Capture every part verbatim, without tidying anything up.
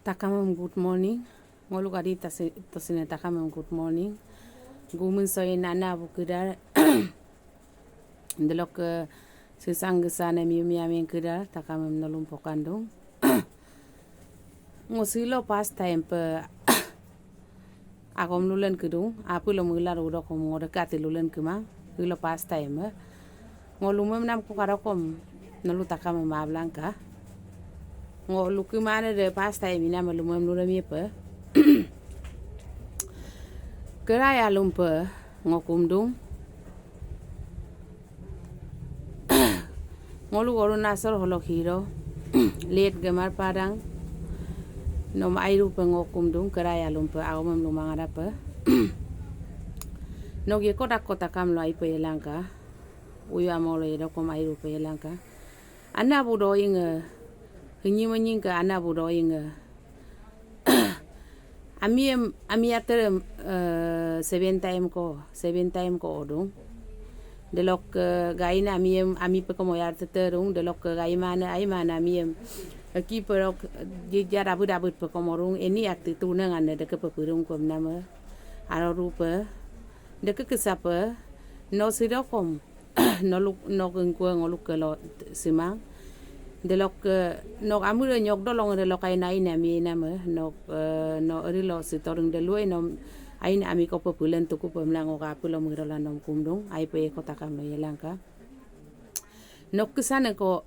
Takamem good morning. Ngoluk adi tasi-, tosine takamem good morning. Gumin soyin ane abu kídar. Delokke sisang gesane miu miamin kídar, takamem nolum pokandung. Ngo silo first time pe agom lulen kídung, apulo míla rudokom ngo dekati lulen kímang, silo first time e. Ngo lumem namko kadokom, nolu takamem mablangka. Ngo lukímane de first time iname lumem lulem yepe. Kerayalumpe, ngo kumdung. Ngoluk Arunachal holok hiro. Late Gemar Padang. Nom airupe ngo kumdung, kerayalumpe, agomem lumang adape. Nok yeko dakko takamlo aipe yelangka. Uyu amolo yedokom airupe yelangka. Ane abu doyinge, hinyi menyingke ane abu doyinge. Amiem, ami aterem, eh, seven time ko, seven time ko odung. Delokke gaine amiem, ami pekom oyar teterung, delokke gaimane, aimane amiem. Eki perok, jija dabut-dabut pekom orung, eni ati tuneng ane deke pepurung kom name. Aro rupe. Deke kesape, no sidokom. Noluk, nok engkue ngoluk kelo simang. Delokke, nok amire nyok dolong delok aina aina ami name, nok, eh, no erilo sitoring delue no aina ami kope pulen tuku pemlang oka apulo mírola nom kumdung, aipe yeko takamlo yelangka. Nok kesane ko,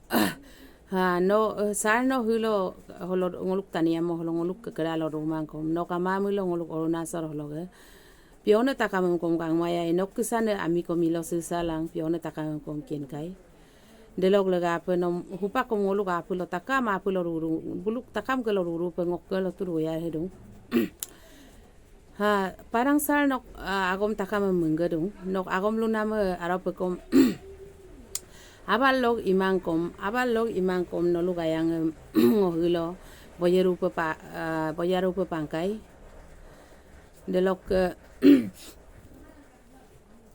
ha, no, eh, sar no hilo, holo ngoluk tani amo holo ngoluk kekeralo rumangkom, nok amamilo ngoluk Arunachal holoke. Pione takamem kom kangmaya, nok kesane ami kom ilo sisalang, pione takamem kom kenkai. Delok legape nom, hupakom ngoluk apulo takam, apulo ruru, buluk takam kelo rurupe ngok kelo turu ya hedung. Ha, Padang sar nok, ah, agom takamem menggedung, nok agom luname, eh, aropekom. Abal lok imangkom, abal lok imangkom nolu gayang, em, ngo hilo, boyerupe pa, ah, boyerupe pangkai. Delokke,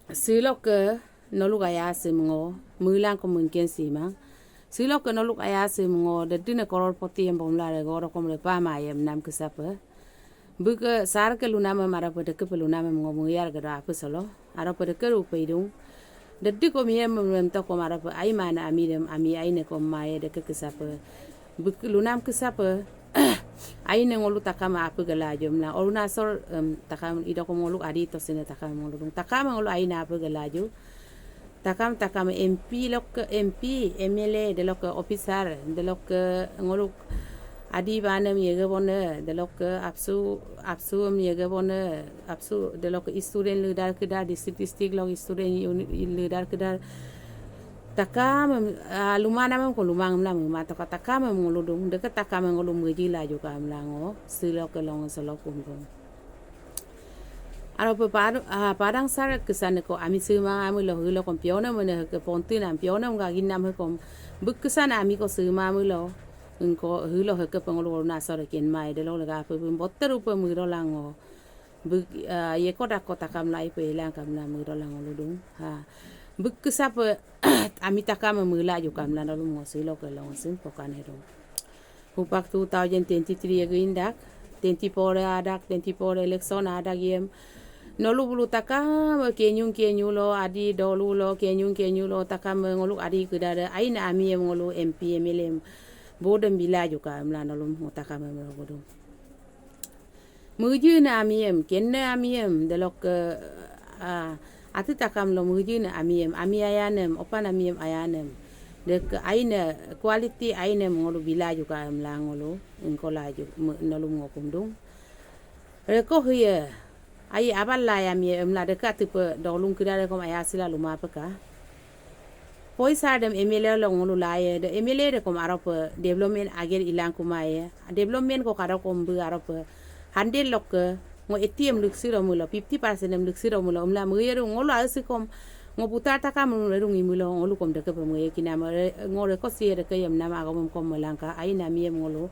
silokke noluk aya sim ngo, mílangko mungkin simang. Silokke noluk aya sim ngo, dedine koror poti em bomla re goro kom re pama em nam kesape. Buke sar ke lunamem arope deke pe lunamem ngo muyar gedo ape solo. Arope deke rupe idung. Dediko miem mem toko arope aimane ami dem ami aine kom maye deke kesape. Buk lunam kesape. Aine ngolu takam ape gela jomla. Arunachal, em, takam idoko ngolu adi tosine takam ngolu dung. Takam ngolu aine ape gela jo. Takam, takam M P lokke, M P, M L A, delokke officer, delokke ngoluk adi banem yege bone, delokke apsu, apsu em yege bone, apsu, delokke student leader kídar, district, district lok student uni-, leader kídar. Takamem, ah, lumanamem ko lumang emla mema toka takamem ngolu dung, deke takamem ngolu meji laju ka emla ngo, silokke long selo kumdung. Arope Pad-, ah, Padang sar kesane ko ami sema amilo hilo kom pione mene heke ponti nam pione nga ginam hekom. Buk kesane ami ko sema amilo. Engko hilo hekepe ngolu Arunachal ken mai delo legape bim botte rupe mírolang ngo. Buk, ah, yeko dakko takamla ipe ilang kamla mírolang ngo ludung. Ha. Buk kesape ami takame míla ju kamla nolum ngo silokke long sim pokan hedung. Hupak two thousand twenty-three ege indak, twenty-four adak, twenty-four election adak yem. Nolu bulu takame kenyung kenyulo, adi dolulo, kenyung kenyulo, takame ngoluk adi kídare, aina amiem ngolu M P, M L A em. Bodem bila ju ka emla nolum ngo takame melo bodum. Mujune amiem, kenne amiem, delokke, ah, ati takamlo mujune amiem, ami ayanem, opan amiem ayanem. Deke aine quality ainem ngolu bila ju ka emla ngolu, engko laju, me-, nolum ngo kumdung. Reko hiye, ai abal la yamie emla deke atipe dolung kídare kom ayasila lumapeka. Poisa dem M L A lo ngolu laye, de M L A de kom arope development agér ilang kumaye. Development ko kado kom bí arope hundred lokke, ngo eighty em liksi ro mílo, fifty percent em liksi ro mílo, emla meyerung ngolu asi kom, ngo putar takam erung imílo, ngolu kom dekepe meye kinama, re-, ngo reko siye deke yem nama agom em kom melangka, aina miem ngolu.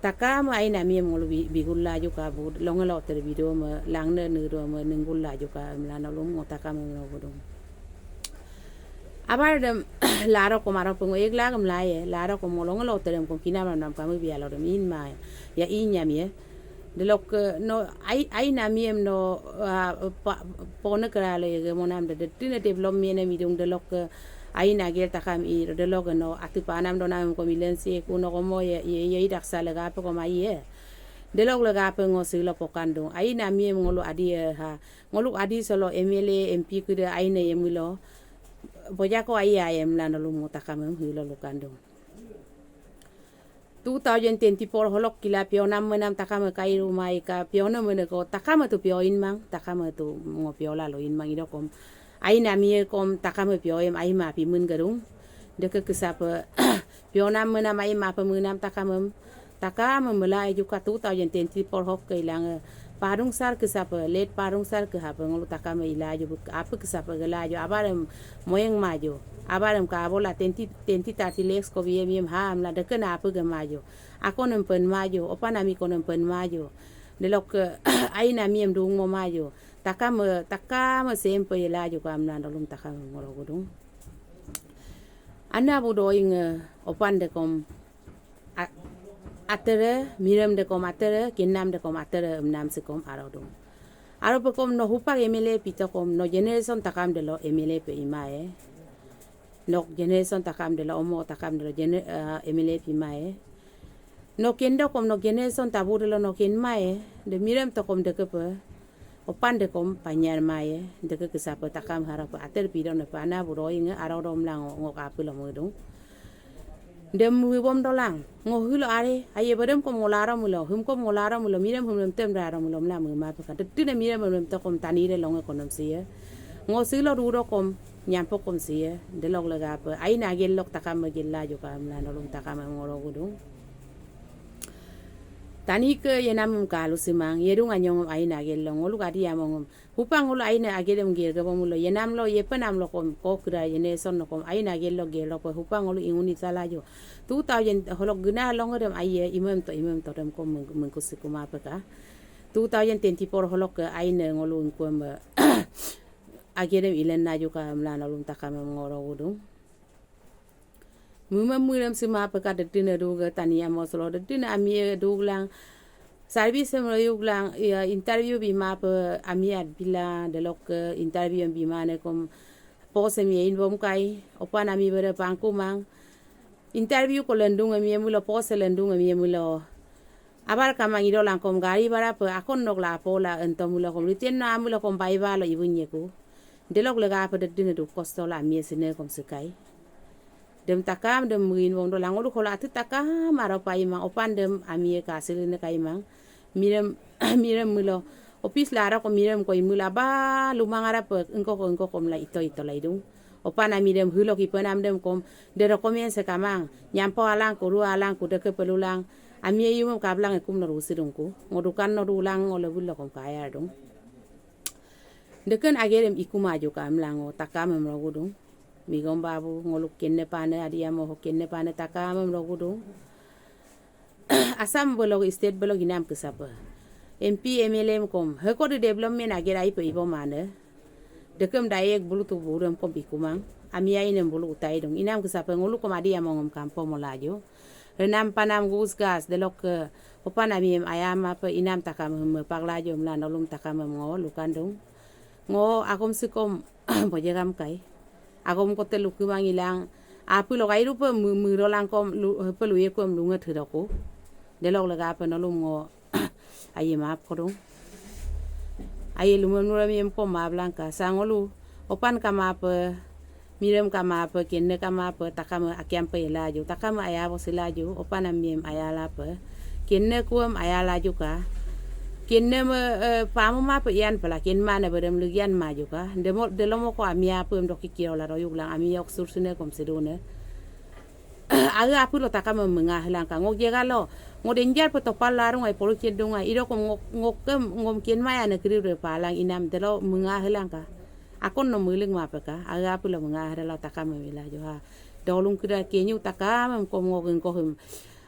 Takame aina miem ngolu bi-, bigul laju ka bu, longe lo ter bido me, langne nero me, ninggul laju ka, emla nolum ngo takame melo bodung. Abar dem laro kom aro pengo ek lagem laye, laro kom ngolong lo terem kom kinam nam kami bialo dem in ma ya in nyam ye. Delokke no ai ai namiem no pone keralo ye monam de detine development em idung delokke ai nagel takam i delokke no atu panam donam kom ilen si kuno komo ye ye ye idak sa legape kom ai ye. Delok legape ngo silo pokan dung. Ai namiem ngolu adi ha. Ngoluk adi solo M L A, M P kuda aine yemilo. Bojako ai ai emla nolum ngo takamem hilo lukandung. Two thousand twenty-four holok kila pionam menam takame kai rumai ka piona meneko takame tu pioin mang, takame tu ngo piola loin mang idokom. Ai namie kom takame pioem ai ma pimen gerung. Deke kesape pionam menam ai ma pemenam takamem. Takame mela ejuka two thousand twenty-four hok ke ilange. Padung sar kesape, let padung sar ke hape ngolu takame ilaju, ape kesape gelaju, abarem moyeng maju, abarem kabola twenty, twenty thirty lakhs ko biem yem ha amla deken ape ge maju. Akonem pen maju, opan ami konem pen maju. Delokke ai namiem dung mo maju. Takame, takame sempe ilaju ka amla dolung takame ngoro gudung. Ana bu doinge opan dekom atere, mirem dekom atere, kinam dekom atere, emnam sikom arodung. Aro pekom no hupak M L A pitokom no generation takam delo M L A pe imae. Nok generation takam delo omo takam delo gener, M L A pe imae. No kendokom no generation tabu delo no kenmae. De mirem tokom dekepe. Opan dekom panyar maye, deke kesape takam harape ater pidon ne pana buroinge aro dom lang ngo kape lo medung. Dem wibom dolang, ngo hilo are, aye badem kom ngo laro mulo, hum kom ngo laro mulo, mirem hum tem daro mulo mla mema peka. Dettine mirem hum tokom tani de longe konom siye. Ngo silo duro kom, nyampo kom siye, delok legape, ai nagel lok takam megel laju ka mla nolum takam ngoro gudung. Tani ke yenam kalu simang, yedung anyong ai nagel long, ngolu kadi among. Hupa ngolu ai na agedem gel gabam lo, yenam lo, yepenam lo kom, ko kira yene son lo kom, ai nagel lo gel lo pe, hupa ngolu ingun itala jo. Two thousand holok gena long dem ai ye, imem to, imem to dem kom meng, mengkusi kuma peka. Two thousand twenty-four holok ke ai ne ngolu ingkuem be. Agedem ilen naju ka mla nolum takam ngoro gudung. Mumem murem sima peka dedine duge tani amo solo dedine amie duglang. Service em royuglang, ya, interview bima pe amie adbila, delok ke interview em bima ne kom post em ye inbom kai, opan ami bere pangkumang. Interview ko lendung em ye mulo, post lendung em ye mulo. Abar kamang idolang kom gari bara pe akon nok la pola ento mulo kom. Riten no amulo kom baiba lo ibunyeku. Delok legape dedine du kosto la amie sine kom sekai. Dem takam dem muin wong dolang ngolu kola atu takam aro paimang opan dem amie kasil ne kaimang. Mirem, mirem mulo. Office la aro ko mirem ko imula ba lumang ara pe engko ko engko kom la ito ito la idung. Opan ami dem hulok ipenam dem kom de document se kamang. Nyampo alang ko ru alang ko deke pelulang. Amie yumem kablang ekum no rusidungku. Ngo dukan no dulang ngo lebul lokom kaya dung. Deken agerem ikumaju ka emlang ngo takamem rogudung. Migom babu ngoluk kenne pane adi amo ho kenne pane takamem rogudung. Assam belok state belok inam kesape. M P, M L A em kom. Heko de development ager aipe ibo mane. Dekem dayek bulu tu burem kom bikumang. Ami ainem bulu utai dong. Inam kesape ngolu kom adi amongem kampo molajo. Renam panam gus gas delok ke opan amiem ayam ape inam takam hem paglajo mla nolum takam hem ngo lukan dong. Ngo akom sikom bojegam kai. Akom kote lukumang ilang. Apu lokai rupe mu, mu rolang kom lu, hepe luye kom lunge thedoku. Delok legape nolum ngo Aye maaf kodong. Aye lumem nurem yem ko maaf langka. Sangolu. Opan kamape. Mirem kamape. Kenne kamape. Takame akyampe ilaju. Takame ayabo silaju. Opan amiem ayalape. Kenne kuem ayalaju ka. Kenne me, eh, pamu mape ian pela. Ken mane berem lugian maju ka. Demo, delomo ko amia pem doki kiola royuk lang. Ami yok sursune kom sedune. Aga apu lo takame menga helangka. Ngok jega lo. Ngo denjar pe topal larung ai polu cedung ai. Ido kom ngok, ngok kem, ngom kien maya ne kiri re palang inam telo menga helangka. Akon no meling mapeka. Aga apu lo menga hela takame mila jo ha. Dolung kira kenyu takame kom ngok engko hem.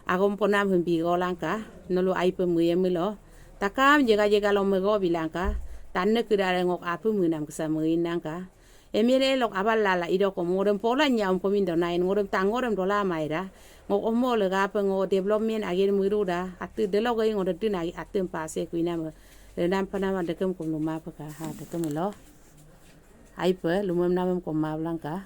Agom ponam hem bigo langka. Nolu aipe meyem lo. Takam jega jega lo mego bilangka. Tanne kira re ngok apu menam kesa meinangka. M L A lok abal lala idokom ngorem pola nyam komin do nain ngorem tangorem dola maira. Ngo omo legape ngo development agin muruda atu delogai ngo dedin agi atum pase kuinama. Renam panama dekem kom lumapeka ha dekem lo. Aipe lumem namem kom mablangka.